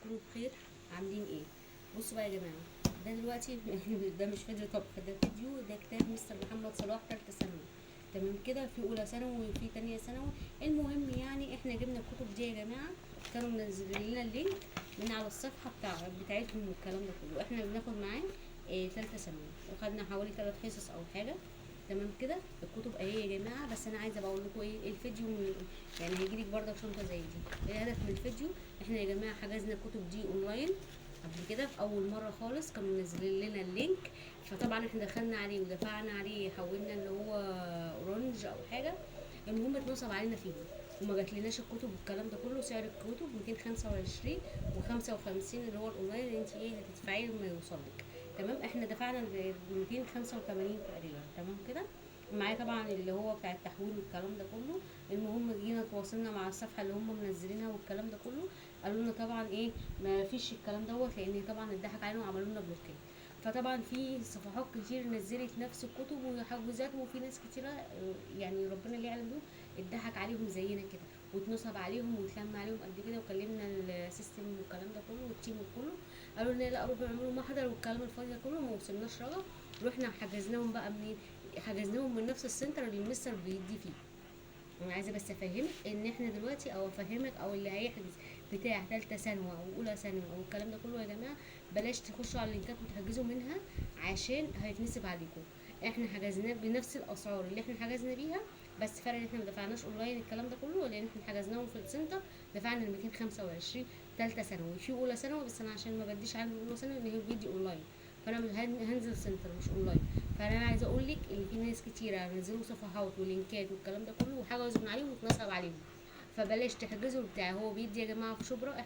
تكونوا بخير. عاملين ايه؟ بصوا بقى يا جماعه، ده دلوقتي ده مش فيديو طبخ، ده فيديو، ده كتاب مستر محمد صلاح ثالثة ثانوي، تمام كده، في اولى ثانوي وفي تانية ثانوي. المهم يعني احنا جبنا الكتب دي يا جماعه، كانوا منزلين لنا ال link من على الصفحة بتاعتهم والكلام ده كله. احنا بناخد معاه ثالثة ثانوي، وخدنا حوالي 3 حصص او حاجة، تمام كده. الكتب اهي يا جماعه، بس انا عايزه بقول لكم ايه الفيديو يعني هيجي لك برضك شنطه زي دي. ايه الهدف من الفيديو؟ احنا يا جماعة حجزنا الكتب دي اونلاين قبل كده، في اول مرة خالص كانوا منزلين لنا ال link، فطبعا احنا دخلنا عليه ودفعنا عليه، حولنا اللي هو اورنج او حاجة. المهم اتنصب علينا فيه وما جاتلناش الكتب والكلام ده كله. سعر الكتب 225 و55 اللي هو الاونلاين اللي انت ايه هتدفعيه لما يوصلك، تمام. احنا دفعنا 285 تقريبا، تمام كده، معايا طبعا اللي هو بتاع التحويل والكلام ده كله. المهم جينا تواصلنا مع الصفحة اللي هم منزلينها والكلام ده كله، قالوا لنا طبعا ايه ما فيش الكلام دوت، لان طبعا اتضحك علينا وعملوا لنا بلوكات. فطبعا في صفحات كتير نزلت نفس الكتب وحجوزات، وفي ناس كتيرة يعني ربنا اللي يعلم بيهم اتضحك عليهم زينا كده، واتنصب عليهم واتلم عليهم قد كده. وكلمنا ال system والكلام ده كله وال team كله، قالوا لنا لا روحوا اعملوا محضر والكلام الفاضي ده كله. ما وصلناش رجا، رحنا حجزناهم بقى منين؟ حجزناهم من نفس ال center اللي المستر بيدي فيه. انا عايزه بس افهمك ان احنا دلوقتي، او افهمك او اللي هيحجز بتاع ثالثة ثانوي او اولى ثانوي او الكلام ده كله يا جماعة، بلاش تخشوا على اللينكات وتحجزوا منها عشان هيتنصب عليكم. احنا حجزناه بنفس الاسعار اللي احنا حجزنا بيها، بس فرق ان احنا ما دفعناش اونلاين الكلام ده كله، لان احنا حجزناهم في ال center. دفعنا ال 225 ثالثة ثانوي، في اولى ثانوي بس انا عشان ما بديش عنه اولى ثانوي ان هي بيدي اونلاين، فانا هنزل center مش اونلاين. فانا عايزه اقول لك ان في ناس كتيرة نزلوا صفحات ولينكات والكلام ده كله وحجزوا من عليهم واتنصب عليهم، فبلاش تحجزوا بتاع. هو بيدي يا جماعة في شبرا، احنا